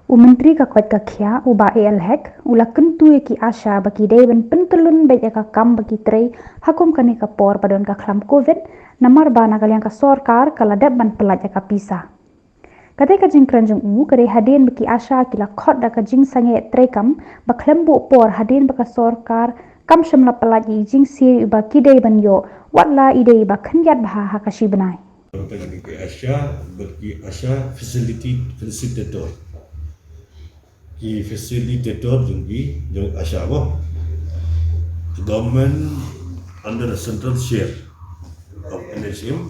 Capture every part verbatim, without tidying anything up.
U Myntri ka koit ka khiah, u Bah A L Hek, u la kyntu ïa ki ASHA ba ki dei ban pyntyllun beit ïa ka kam ba ki trei ha kum kane ka por ba don ka khlam Covid, namar ba na ka liang ka sorkar ka la dep ban pyllait ïa ka pisa. Kata ka jingkren jong u ka dei hadien ba ki ASHA ki la khot da ka jingsangeh treikam ba khlem buh por hadien ba ka sorkar kam shym la pyllait ïa i jingsiew iba ki dei ban ïoh, wat la i dei iba khyndiat bha ha ka shi bnai. Tang ki ASHA, bad ki ASHA facility, facilitator. Ki facilitator jong ki, jong ASHA ba. The government under the central share of N H M.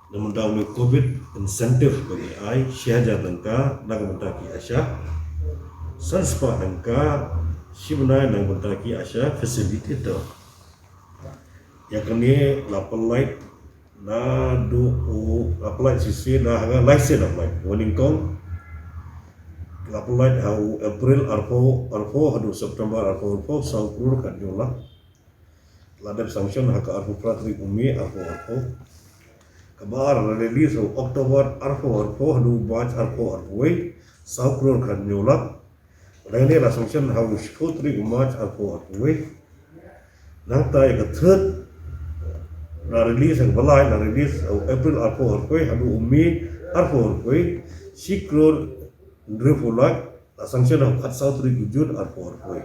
Na ka bynta une u Covid incentive ba ngi ai, shi hajar tyngka na ka bynta ki ASHA. San spah tyngka shi bnai na ka bynta ki ASHA facilitator. Ïa kane la pyllait naduh u, la pyllait shisien, na ha nga lai sien la pyllait. Nyngkong la pyllait ha u April arphew arphew haduh September arphew arphew, saw klur khathynñiew lak. La dep sanction ha ka arphew phra tarik u May arphew arphew. Kaba ar la release ha u October arphew arphew haduh March arphew arphew wei, saw klur khathynñiew lak. Lane la sanction ha u shiphew tarik u March arphew arphew wei. Nangta ïa ka third la release, ha kaba lai la release ha u April arphew arphew wei haduh u May arphew arphew wei, shi klur hynriewphew lak. La sanction ha u khatsaw tarik u June arphew arphew wei.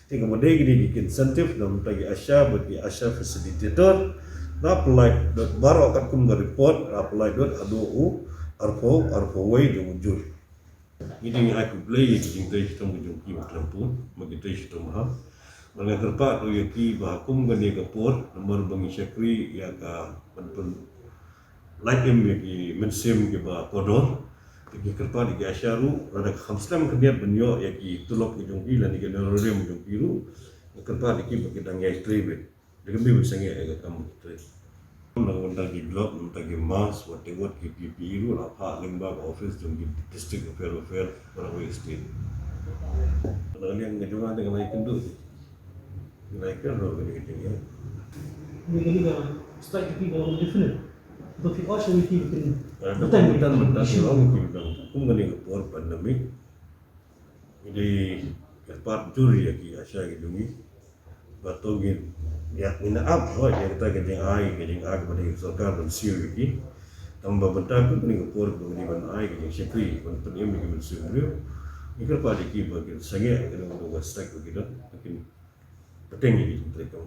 Te kaba dei kine ki incentive na ka bynta ki ASHA bad ki ASHA facilitator, la pyllait dot baroh katkum ka report, la pyllait dot haduh u arphew arphew wei jong u June. Ngi dang ai khublei ïa ki jingtrei shitom ki jong ki ba khlem pun, ba ki trei shitom ha. Bad nga kyrpad ruh ïa ki ba ha kum kane ka por, namar ba ngi shakri ïa ka ban pynlait im ïa ki mynsiem kiba kordor. Te ngi kyrpad ïa ki ASHA ruh, lada kham slem khyndiat ban ïoh ïa ki tulop ki jong ki lane ki honorarium jong ki ruh, nga kyrpad ïa ki ba ki dang ïai trei beit. Dei ka mih ban sangeh ïa ka kam ba ki trei. Na ka bynta ki glove, na ka bynta ki mask, wat teng wat ki P P E ruh la phah lyngba ka office jong ki District Health Welfare, Mawlai State. Na ka liang ka jong nga te nga la ïakynduh. Nga la ïakynduh kane ka jingïa. Kane ka strike ka phi ka long definite. Ba phi OSHA ruh phi ka phi. Ka dang bynta, bynta ki long ki bynta. Kum kane ka por pandemic. Ngi dei kyrpad jur ïa ki ASHA ki jong ngi. Ba to ngin ïa, ngin ap hoi ïa kata ka jingai, ka jingai kaba dei sorkar ban siew ïa ki. Tang ba bynta kum kane ka por ba ngi ban ai ka jingshakri ban pynim ïa ki mynsiem briew. Ngi kyrpad ïa ki ba kin sangeh ïa kane ka strike ba ki don. Ba kin bteng ïa ki jingtrei kam.